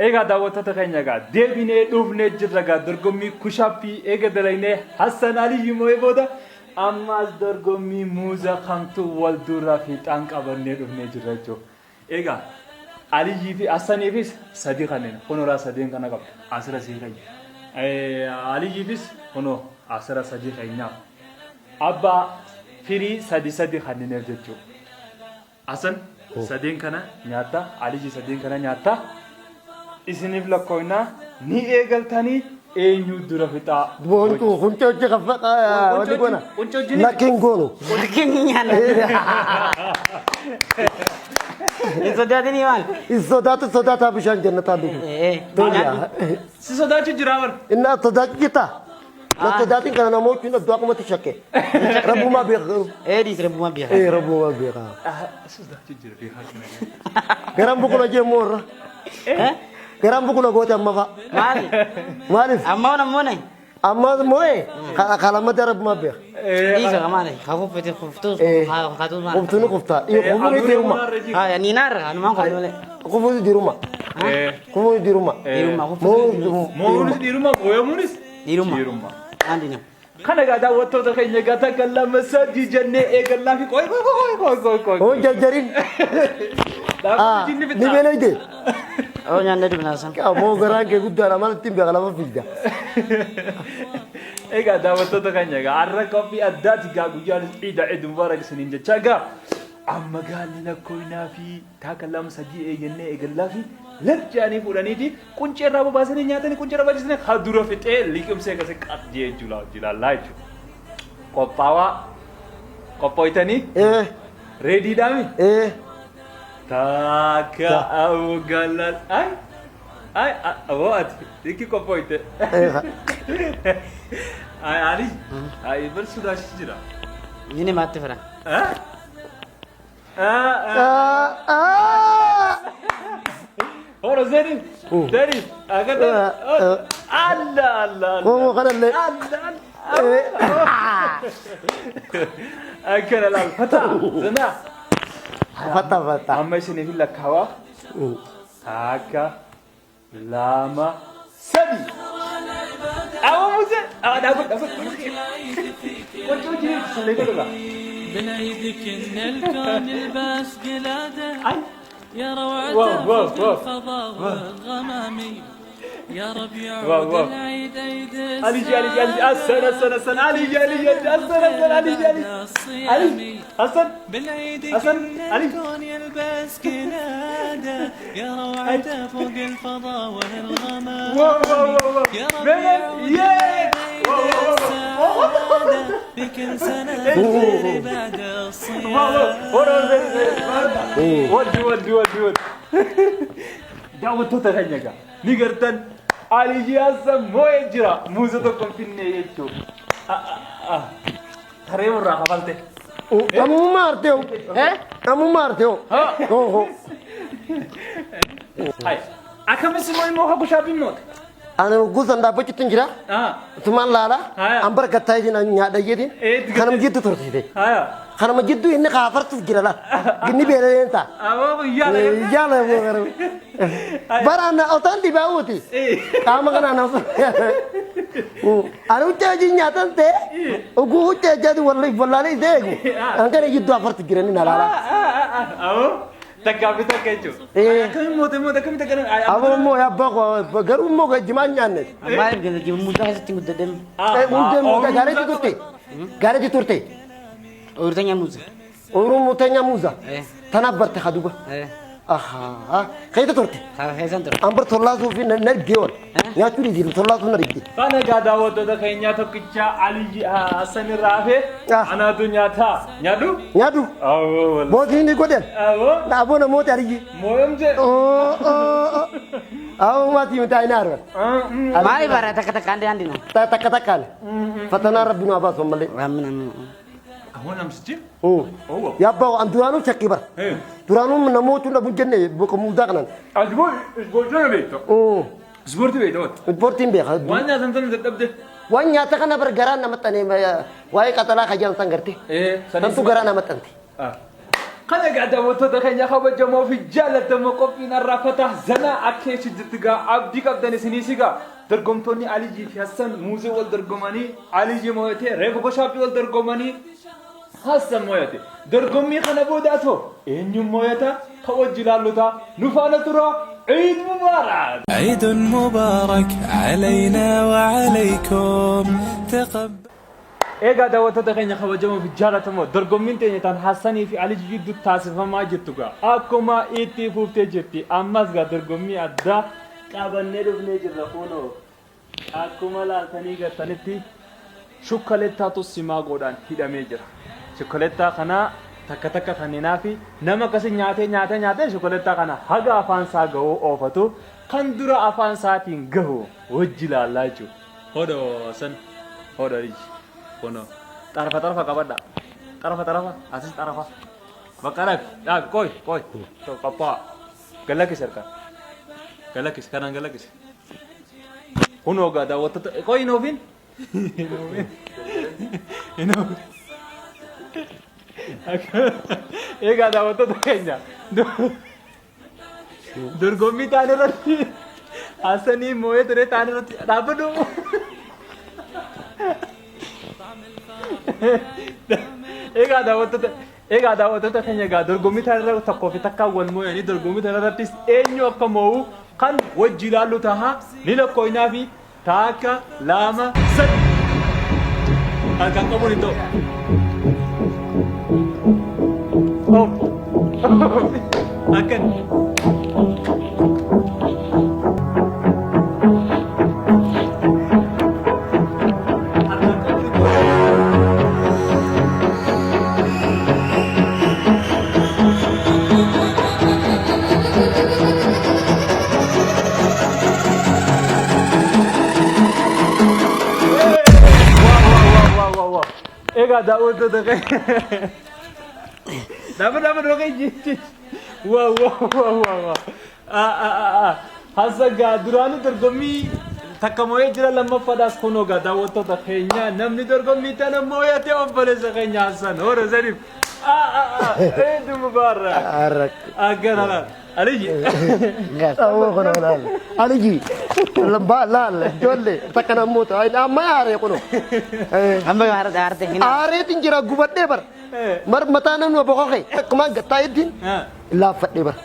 Egaa daawwattoota keenya egaa deebinee dhufnee jirra egaa dorgommii push-upii eega dalagnee Hassan Aliyyi moo'ee booda ammaas dorgommii muuza kamtu wal dura fiixaan qabannee dhufnee jirra jechuudha. Egaa Aliyyii fi Hassaniifis sadi kanneen kunuraa sadeen kana qabdu asira sii keenya. Aliyyiifis kunoo asira sadi keenyaaf abbaa firii sadi sadi kannineef jechuudha. Hasan sadeen kana nyaatta, Aliyyi sadeen kana nyaatta. Isiniif lakkoofnaa ni eegaltanii eenyu dura fixaa? Boontuu huncee hojii kan faqa wanni goona. Huncee hojii ni- Lakki hin goonu. Lakki ni nyaanna. Hin sodaatinii maal? Hin sodaatu sodaataa bishaan jannataa dhugu. Tolyaa. Si sodaachuu jira bar. Inni sodaachu jirta. Na sodaatiin kana namoota hin dhabdu akkumatti shakke. Rabbumaa beeka garuu. Ee dhiis rabbumaa beeka. Ee rabbumaa beeka. Si sodaachuu jira beekaa kana. Garaan bukuna jee immoo irra. Garaan bukuna goote amma fa'a. Maali? Maaliif? Amma waan ammoo nayi. Amma moo'ee kalammadda rabbumaa beeka. Dhiisa maali? Haa kuffite kuftuus haatuus maali? Kuftuun kuftaa. Kufuun diruma. Haa ni naarra anumaan kun malee. Kufuun diruma. Kufuun diruma. Dhiirummaa kuftuus. Moo'uunis dhiirummaa moo'amuunis Dhiirummaa. dhiirummaa. Maali Kana egaa daawwattoota keenya egaa takka lama sadii jennee eegallaa fi qoy qoy qoy qoy qoy qoy. Hoon jarjarin. Dhaabbatni ni Ni fixaa. beeleyte. Oo nyaanne dubnaa san. Moo garaan kee guddaadha maal ittiin beeka lafa fiigda. Egaa daawwattoota keenya egaa har'a qophii addaati egaa guyyaan iida Eid Mubarak isiniin jechaa egaa amma gaalli lakkoofnaa fi Taaka lama sadii eeyyannee eegallaa fi lafjaanii fuudhaniiti quncee irraa bobaasanii nyaatanii quncee irraa baasanii haa dura fixee liqimsee akkasii qabdee jechuudha hojii jechuudha. Qophaawaa qophooytanii Ee reediidhaami. ee Taaka awgalan ay ay awoo ati ikki qophooyte. Ee. Ay Ali ay bar sodaachisi jira. Ni maatti fira. Eh? Hora Zeni, Zeni, akata, Allah, Allah, Qomoo kanallee. Allah, Allah. Akkana laal, fata, zana. Fatta fatta. Amma isiniif hin lakkaawaa. Takka, lama, sadi. Awa Muse, awa dhaabadhu, dhaabadhu. Qoccoo jireenya sallee godhudha. بالعيد كنا الكون الباس قلاده Ay. يا واو، روعته واو، فوق واو. الفضاء والغمامي يا رب واو، يعود واو. العيد عيد Ali Ali Ali Hassan Hassan Hassan Ali Ali Ali Hassan Hassan Ali Ali Ali Hassan بالعيد حسن، كنا علي. الكون يلبس قلاده يا روعته فوق الفضاء والغمام واو واو واو واو يا رب بلد يعود ياه العيد واو عيد واو السعادة في كل سنة بخير بعد واو الصيام واو ودي ودي ودي ودي daawwattoota keenya egaa ni gartan Aliyyi Hassan moo'ee jira muuza tokko hin finne jechuudha. Taree irraa kafalte. Amummaa artee hoo. Amummaa artee hoo. Hoo hoo. Hai. Akkamis immoo immoo hagu shaappiin moote. Ani gosan dhaabbachuutti hin jira. Tumaan laala. Haya. An bara gattaa jedhin nyaadha jedhin. Eetti Kanama gattee- jiddu tursiise. Haya. Kanama jiddu inni kaafartuuf jira laal. Inni beeleen ta'a. Aboo yaala. Yaala bara ana otaan dhibaa'uuti. Qaama kana ana Ani huccee hojii nyaatan ta'e oguu huccee hojii wallaalee isa eegu. An kana jidduu afartu jirani na laala. Aboo takkaa fi takka jechuudha. Eh. Akkamiin moote moote akkamiin takka. Aboo immoo abbaa koo garuu immoo jimaan nyaanne. Maaliif gadi muudaa keessatti guddadhem? Hundee muuza gaareetti turte. Gaareetti turte. Ooyiruu muuza. Ooyiruu muuteenya muuza. Eh. Tanaaf barte kaduba. Eh. Ahaa. Keessa turte. Keessan ture. An bar tollaasuu fi na dhibdee ool. Nyaachuu dhiisii tollaasuu na dhibde. Kana egaa daawwattoota keenyaa tokkicha Aliyyi Hassan irraa hafe Ah. anaatu nyaataa. Nyaadhu? Nyaadhu. Awoo wal. Bootiin ni godhan. Awoo. Dhaaboo namoota argi. Mooyomte. Awoo maatii mitaa hin argan. Maaliif bara takka takkaan handina? Takka takkaan. Fatanaa rabbi nu haa baasu ammallee. Amin amin. Awoo namsichi. Owwa. Yaabbaa an duraanuu shakkii bara. Duraanuu namoota dhabu jenne boqa muudaa kanan. Asboo ispoortii beekta. Ispoortii beekta wata. Ispoortiin beeka. Waan nyaatan sana dadhabde. Waan nyaata kana bara garaa nama xanee waa'ee qaxalaa kajaan san garte. Santu garaa nama xante. Kana egaa daawwattoota keenya kabajamoo fi jaallatamoo, qophiin arraafata zanaa akka eessu jirti gaa abdii qabdan isiniis. Egaa dorgomtoonni Alijii fi Hassan muuzii wal dorgomanii Alijii mo'atee, reefu push-upii wal dorgomanii Hassan mo'ate. Dorgommii kana booda atoo eenyuun mo'ata ka wajji ilaalluta. Nu faana tura. Eid Mubarak! عيد مبارك علينا وعليكم تقبل Egaa daawwattoota keenya kabajamoo fi jaallatamoo, dorgommiin teenya tan Hassanii fi Alijii gidduutti taasifamaa jirtu gaa akkuma itti fuftee jirti. Ammas gaa dorgommii addaa qabannee dhufnee jirra. Kunoo akkuma laaltanii gartanitti shukkalettaatu simaagoodhaan hidhamee jira. Shukkalettaa kana takka takka kanneenaa fi nama akkasii nyaatee nyaatee nyaatee shukkalettaa kana haga afaan isaa gahuu oofatu, kan dura afaan isaatiin gahu wajji ilaallaa jechuudha. Hodhoo san, hodho iji kunoo xarafa xarafa qabadha, xarafa xarafa asis xarafa bakka dhaabi dhaabi. Qoy qoy, qophaa'a. Galakkisi, harkaan galakkisi, kanaan galakkisi. Kunoo gaa daawwattoota, qoy, hin oofin, hin oofin, hin oofin. Egaa daawwattoota keenya, dorgommii ta'an irratti Hassanii moo'ee ture. Ta'an irratti dhaabbadhu. Egaa daawwattoota keenya, egaa dorgommii ta'an irratti 1 fi 1 wal moo'anii, dorgommii ta'an irrattis eenyu akka moo'u kan wajji ilaallu taha. Ni lakkoofnaa fi 1, 2, 3. Harkaan qabuun hin ta'u. Of. Akkan. Harkaan qabuun hin ta'u. Wow, wow, wow, wow. Egaa daawwattoota keenya. Dhaabbata, dhaabbata, dhaabbata. Wow. Ah, ah, ah, ah. Hassan gaa duraanuu dorgommii takka moo'ee jira, lammaffaadhaas kunoo gaa daawwattoota keenya, namni dorgommii tana moo'ate obboleessa keenya Hassan Hora Saniif. Ah, ah, ah. Eid Mubarak. Arak. Akkana laal. Aliyyi. Awwa kun laal. Aliji. Lambaa laal ijoollee takka namoota amma aaree kuno. Amma aarte aarte hin. Aareetiin jira, gubadhee bara. Mar mataa namni boqoqee akkuma gattaa ittiin laaffadhee bara.